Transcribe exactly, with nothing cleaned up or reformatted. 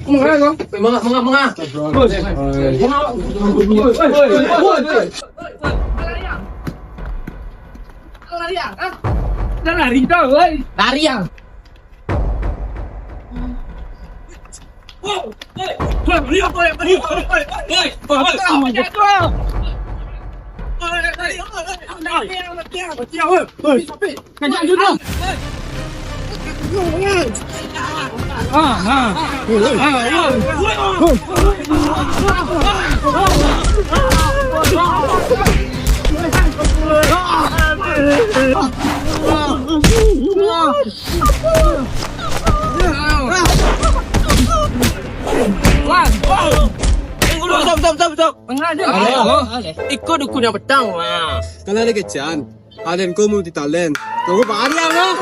Manga ko? Manga, manga, manga. Manga. Lari, ah. Dah lari dah, woi. Lari, ah. Wan. Stop, stop, stop, stop. Tangah je. Iko dukun nan patang, wah. Kalau ado kecekan, talent ko multi talent. Tunggu Pak Arya, wah.